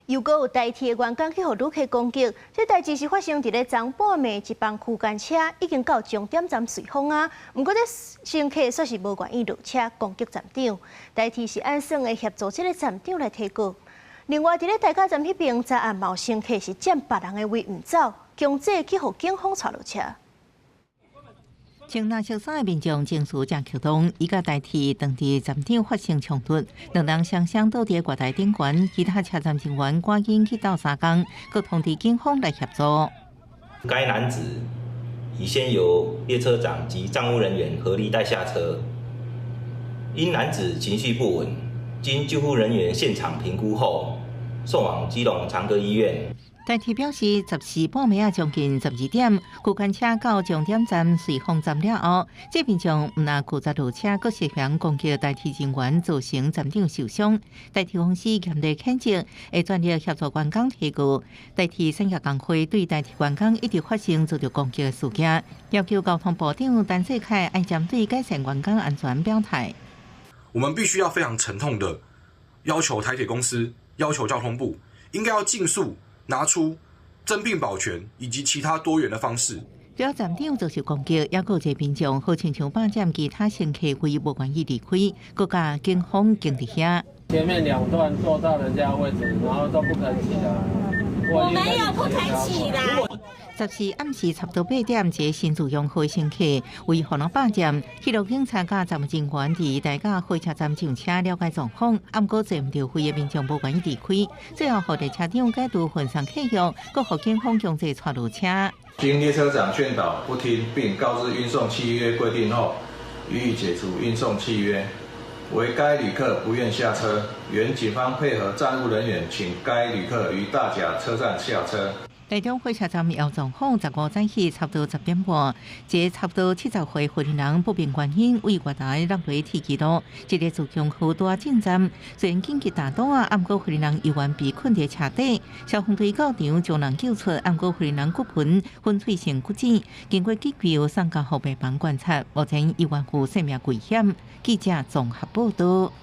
又閣有台鐵的員工去予旅客攻擊，這代誌是發生佇咧昨半暝，一班區間車已經到終點站瑞芳啊，毋過這乘客煞是無願意落車攻擊站長。台鐵是按算會協助這个站長來提告。另外，佇咧大甲站彼邊，昨暗嘛有乘客是佔別人的位毋走，強制去予警方帶落車。穿藍色衫的民眾情緒誠激動，伊佮台鐵當地站長發生衝突，兩人雙雙倒佇月台頂懸，其他車站人員趕緊去鬥相共，閣通知警方來協助。該男子已先由列車長及站務人員合力帶下車，因男子情緒不穩，經救護人員現場評估後，送往基隆長庚醫院。台鐵表示，14半暝仔將近12點，區間車到終點站瑞芳站了後，這民眾毋但拒絕落車，閣涉嫌攻擊台鐵人員，造成站長受傷。台鐵公司嚴厲譴責，會全力協助員工提告。台鐵產業工會對台鐵員工一直發生遭著攻擊的事件，要求交通部長陳世凱愛針對改善員工安全表態。我們必須要非常沉痛的要求台鐵公司，要求交通部，應該要盡速拿出增聘保全以及其他多元的方式。除了站長遭受攻擊，猶閣有一个民眾好親像霸佔其他乘客位，無願意離開，閣共警方盯佇遐。前面兩段坐到人家位置，然後都不肯起來。我沒有不肯起來。14暗時差不多8點，一个新自由號乘客為予人霸佔，鐵路警察佮站務人員佇大甲火車站上車了解狀況，毋過坐毋著位的民眾無願意離開，最後予列車長解除運送契約，閣予警方強制帶落車。經列車長勸導不聽，並告知運送契約規定後，予以解除運送契約。惟該旅客不願下車，原警方配合站務人員，請該旅客於大甲車站下車。台中火車站也狀況，15早起差不多10點半，一个差不多70歲婦人不明原因對月台落佇鐵枝路，一个自強號拄仔進站，雖然緊急打擋啊，毋過婦人猶原被困佇車底，消防隊到場將人救出，毋過婦人骨盆粉碎性骨折，經過急救送到後病房觀察，目前猶原有生命危險。記者綜合報道。